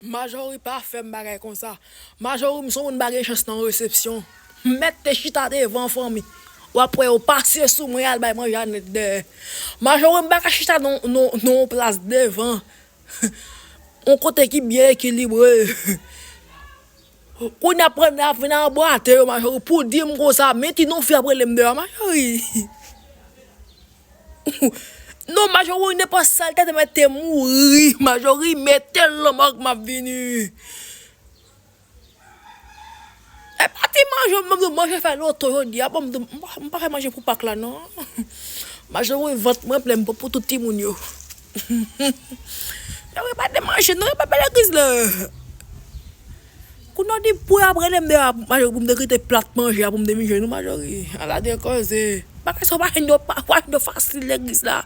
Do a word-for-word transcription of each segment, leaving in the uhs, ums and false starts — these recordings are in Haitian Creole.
Majori pa fè m bagay konsa. Majori m se yon moun pa gen chans nan resepsyon. M mèt te chita devan fanmi. W ap wè yo pase sou mwen al bay manje a nèt dèyè. Majori m pa ka chita nan nan- nan yon plas devan. Yon kote ki byen ekilibre. Kounye a pandan y ap vin anbwate yo, Majori, pou di m konsa, men ti non fi ap rele m deyò, Majori. Non, Majori, nenpòt sa l te te mèt te mouri, Majori, mete l nan mòg, m ap vini. E pa ti manje, m ap manje fè loto jodi a, bon, m pa- m pa fè manje pou Pak la, non. Majori, vant mwen plen, m pran pou tout timoun yo. Yo, yo pa te manje, non, yo pa bèl legliz la. Kounye a di pou y ap rele m deyò, Majori, pou m te kite plat manje a, pou m te manje, non, Majori. Ala de koze. Bagay sa, w pa jwenn yo, pa- w pa jwenn yo fasil legliz la.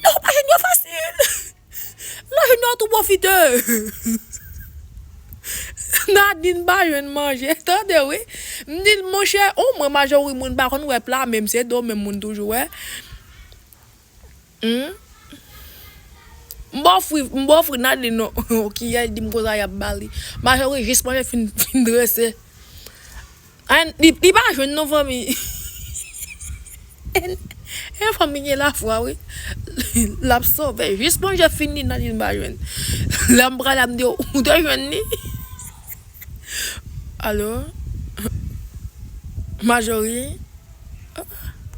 Non, w pa jwenn yo fasil. Lè w jwenn yo tou pwofite. Nadin pa jwenn manje, tande wi. M di l, monchè, o mwen Majori moun pa konn wè pla, men m se do, men moun toujou wè. Hmm? M ba w fri, m ba w fri Nadin non. Kiyè di m konsa y ap ba li. Majori jis manje fin, fin drese. An, li, li pa jwenn non fanmi. E fanmi gen lafwa wi. L ap sove. Jis manje fini Nadin pa jwenn. Lè m prale a m di w, ou te jwenn li? Alo? Majori?